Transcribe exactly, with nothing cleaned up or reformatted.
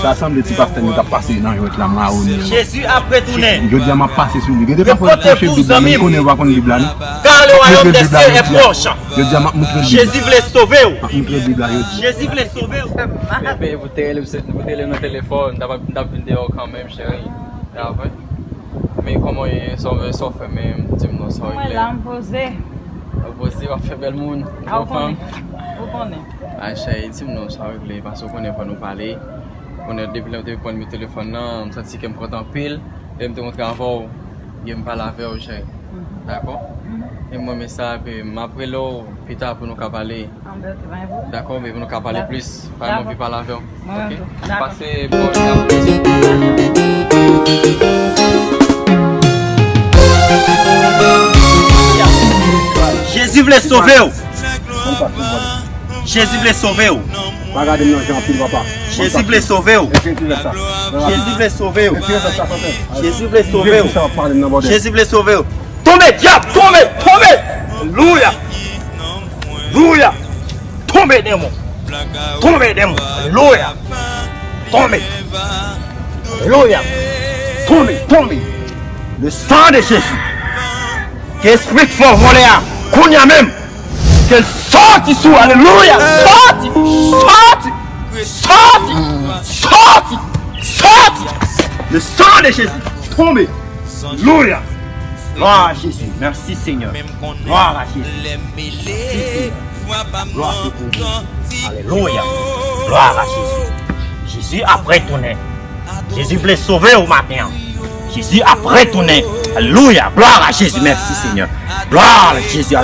Sa sanble ti pastè nou t ap pase nan jwèt la, mawoni an. Jezi ap retounen. Jodi a m ap pase sou li. Gen de pafwa l pwoche Bib la, men li konnen l pa konn Bib la, non. Car le royaume des cieux est proche. Jodi a m ap montre Bib la. Jezi vle sove w. M ap montre Bib la jodi. Jezi vle sove w. Bebe, pou te rele, pou te rele nan telefòn, m t ap, m t ap vin deyò kanmenm, cheri. Dapre. Men kòman w ye? Sa w, sa w fè menm? Di m non, sa w regle? Mwen la, m poze. Ou poze, w ap fè bèl moun. A, ou konnen. Ou konnen. Ay, cheri, di m non, sa w regle? Paske w konnen fò nou pale. Konnen depi lè m te pran nimewo telefòn nan, m santi kè m kontan anpil. Lè m te kontre avè w, gen m pale avè w, cheri. Dakò? E mwen, men sa, epi m ap rele w pita pou nou ka pale. Dakò, men pou nou ka pale plis. Pa m anvi pale avè w. Ok? Pase bon apre-midi. Jezi vle sove w. Jezi vle sove w. Pa gade m nan je anpil, papa. Jezi vle sove w. Jezi vle sove w. Jezi vle sove w. Jezi vle sove w. Tonbe, dyab, tonbe, tonbe. Alelouya. Alelouya. Tonbe, demon. Tonbe, demon. Alelouya. Tonbe. Alelouya. Tonbe, tonbe. Le sang de Jésus. Ke espri k fè w vòlè a, kounye a menm, ke l sòti sou, alelouya, sòti, sòti, sòti, sòti, sòti. Le sang de Jésus, tonbe. Alelouya. Gloire à Jésus. Merci, Seigneur. Gloire à Jésus. Merci, Seigneur. Gloire à Jésus. Alelouya. Gloire à Jésus. Jezi ap retounen. Jezi vle sove w maten an. Jezi ap retounen. Alelouya. Gloire à Jésus. Merci, Seigneur. Gloire à Jésus.